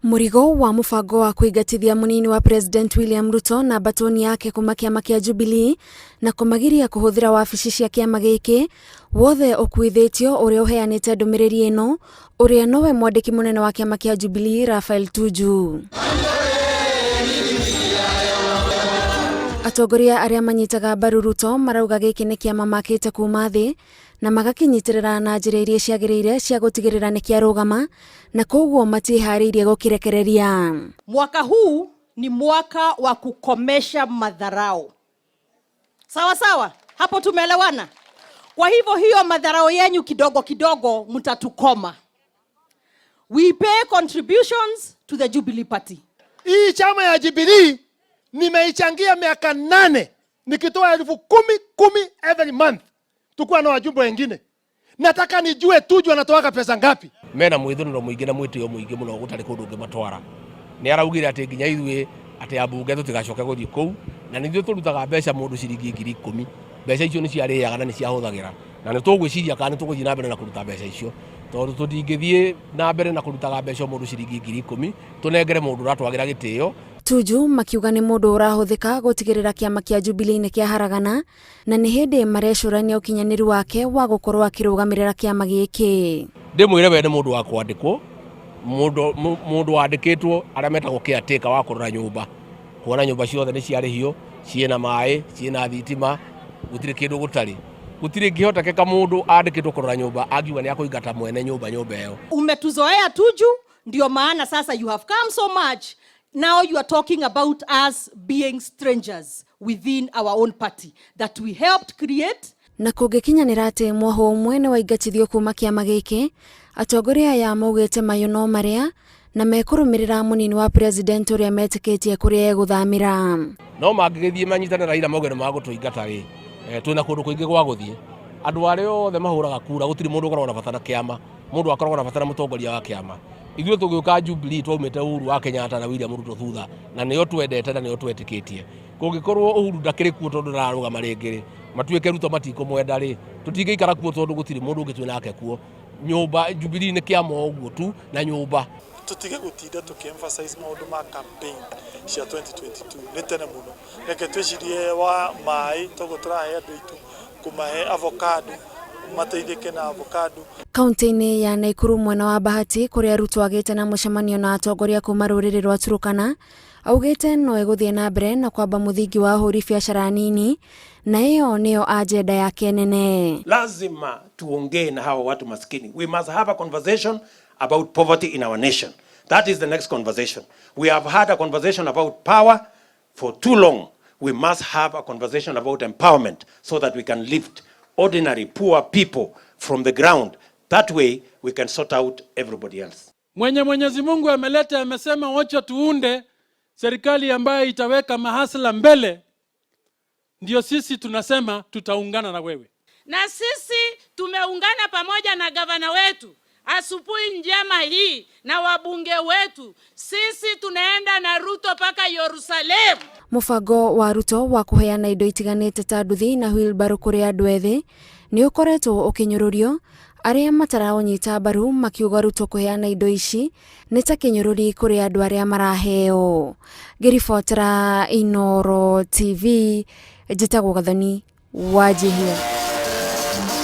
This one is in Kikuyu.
Mũrigo wa mũbango wa kũingatithia mũnini wa President William Ruto na mbatoni yake kuma kĩama kĩa Jubilee na kũmagiria kũhũthĩra wabici cia kĩama gĩkĩ wothe ũkuithĩtio ũrĩa ũheanĩte ndũmĩrĩri ĩno ũrĩa nowe mwandĩki mũnene wa kĩama kĩa Jubilee Raphael Tuju. Atongoria arĩa manyitaga mbaru Ruto marauga gĩkĩ nĩ kĩama makĩte kuma thĩ na magakĩnyitĩrĩra na njĩra iria ciagĩrĩire cia gũtigĩrĩra nĩ kĩarũgama na koguo matiĩharĩirie gũkĩrekereria. Mwaka huu ni mwaka wa kukomesha madharau. Sawa sawa, hapo tumeelewana? Kwa hivyo hiyo madharau yenyu kidogo kidogo mtatukoma. We pay contributions to the Jubilee Party. Hii chama ya Jubilee nimeichangia miaka 8 nikitoa 10,000 every month, tukuwa na wajumbe wengine. Nataka nijue Tuju anatoaga pesa ngapi? Mena mwithũnĩro mũingĩ na mwĩtĩo mũingĩ mũno gũtarĩ kũndũ ũngĩmatwara. Nĩ araugire atĩ nginya ithuĩ atĩ ambunge tũtigacoke gũthiĩ kũu, na nĩ ithuĩ tũrutaga mbeca mũndũ ciringi 10,000. Mbeca icio nĩ ciarĩaga na nĩ ciahũthagĩra, na nĩ tũgwĩciria kana nĩ tũgũthiĩ na mbere na kũruta mbeca icio, tondũ tũtingĩthiĩ na mbere na kũrutaga mbeca o mũndũ ciringi 10,000 tũnengere mũndũ ũratwagĩra gĩtĩo. Tuju makiuga nĩ mũndũ ũrahũthĩka gũtigĩrĩra kĩama kĩa Jubilee nĩ kĩaharagana na nĩ hĩndĩ marecũrania ũkinyanĩru wake wa gũkorwo akĩrũgamĩrĩra kĩama gĩkĩ. Ndĩmwĩre we nĩ mũndũ wa kwandĩkwo, mũndũ wandĩkĩtwo arĩa metagwo caretaker wa kũrora nyũmba, kuona nyũmba ciothe nĩ ciarĩhio, ciĩna maĩ, ciĩna thitima, gũtirĩ kĩndũ gũtarĩ. Gũtirĩ ngĩhotekeka mũndũ andĩkĩtwo kũrora nyũmba angiuga nĩ akũingata mwene nyũmba nyũmba ĩyo. Umetuzoea Tuju, ndio maana sasa you have come so much. Now you are talking about us being strangers within our own party that we helped create. Na kũngĩkinyanĩra atĩ mwoho ũmwe nĩ waingatithio kuma kĩama gĩkĩ, atongoria aya maugĩte mayũ no marĩa na mekũrũmĩrĩra mũnini wa president ũrĩa metĩkĩtie kũrĩa egũthamĩra. No mangĩgĩthiĩ manyitane na Raila mauge nĩ magũtũingata rĩ, twĩna kũndũ kũingĩ gwa gũthiĩ. Andũ arĩa othe mahũraga kura gũtirĩ mũndũ ũkoragwo na bata na kĩama, mũndũ akoragwo na bata na mũtongoria wa kĩama. Ithuĩ tũgĩũka Jubilee twaumĩte Uhuru wa Kenyatta na William Ruto thutha, na nĩo twendete na nĩo twetĩkĩtie. Kũngĩkorwo Uhuru ndakĩrĩ kuo tondũ ndararũgama rĩngĩ rĩ, matuĩke Ruto matikũmwenda rĩ, tũtingĩikara kuo tondũ gũtirĩ mũndũ ũngĩ twĩ nake kuo. Nyũmba Jubilee nĩ kĩama ũguo tu na nyũmba. Tutige gutinda tuki-emphasize maundu ma campaign cia 2022 nĩ tene mũno. Reke twĩcirie wa maĩ toguo tũrahe andũ aitũ, kũmahe avocado, mateithĩke na avocado. Kaunti-inĩ ya Naikuru mwena wa Bahati kũrĩa Ruto agĩte na mũcemanio na atongoria kuma rũrĩrĩ rwa Turkana, augĩte no egũthiĩ na mbere na kwamba mũthingi wa ahũri biacara nini na ĩyo nĩyo agenda yake nene. Lazima tuongee na hawa watu maskini. We must have a conversation about poverty in our nation. That is the next conversation. We have had a conversation about power for too long. We must have a conversation about empowerment so that we can lift ordinary poor people from the ground. That way we can sort out everybody else. Mwenye Mwenyezi Mungu ameleta amesema wacha tuunde serikali ambayo itaweka mahasla mbele, ndio sisi tunasema tutaungana na wewe. Na sisi tumeungana pamoja na gavana wetu asubuhi njema hii na wabunge wetu. Sisi tunaenda na Ruto paka Yerusalemu. Mũbango wa Ruto wa kũheana indo itiganĩte ta nduthi na wheelbarrow kũrĩ andũ ethĩ nĩ ũkoretwo ũkĩnyũrũrio, arĩa mataraũnyita mbaru makiuga Ruto kũheana indo ici nĩ ta kĩnyũrũri kũrĩ andũ arĩa maraheo. Ngĩribotera Inooro TV, njĩtagwo Gathoni Wanjihia.